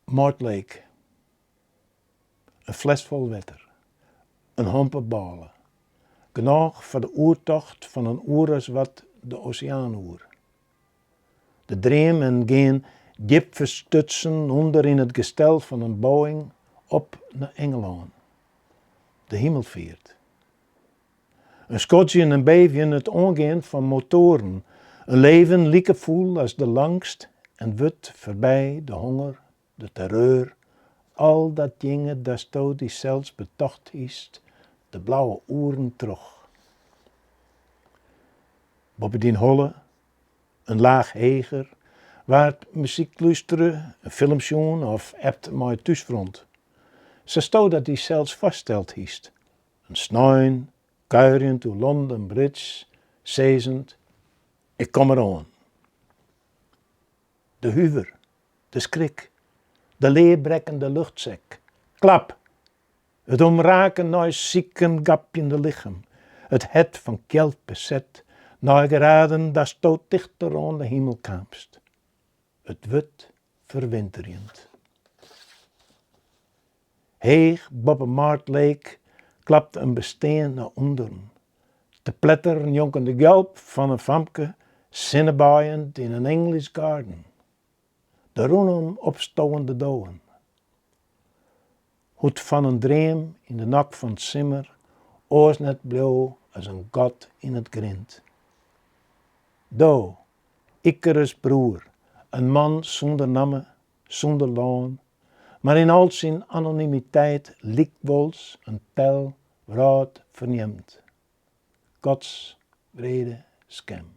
Mortlake. In fles fol wetter. In hompe bôle. Genôch foar de oertocht fan in oere as wat de oseaan oer. De dreamen gean djip ferstutsen ûnder yn it gestel fan in Boeing op nei Ingelân. De himelfeart. In skodzjen en beevjen it oangean fan motoaren, in leven like fûl as de langst en wurdt foarby de honger, de terreur, al datjinge datsto dysels betocht hiest, de blauwe oeren troch. Boppe dyn holle, in laach heger, waard muzyk lústere, in film sjoen of appt mei it thúsfront. Sasto dat dysels foarsteld hiest, In snein, kuierjend oer London Bridge, sizzend, Ik kom deroan. De huver, de skrik, de learbrekkende luchtsek, klap! It omraken nei siken gapjende lichem, it hert fan kjeld beset, neigeraden datsto tichter oan de himel kaamst. It wurdt ferwinterjend. Heech boppe Mortlake klapte in bestean nei ûnderen, te pletter njonken de gjalp fan in famke sinnebaaiend yn in English garden, de rûnom opstowende dowen. Hoe't fan in dream yn de nok fan 't simmer oars net bleau as in gat yn it grint. Do, Icarus broer, in man sûnder namme, sûnder lân, mar yn al syn anonimiteit lykwols in tel wrâldferneamd. Gods wrede skem.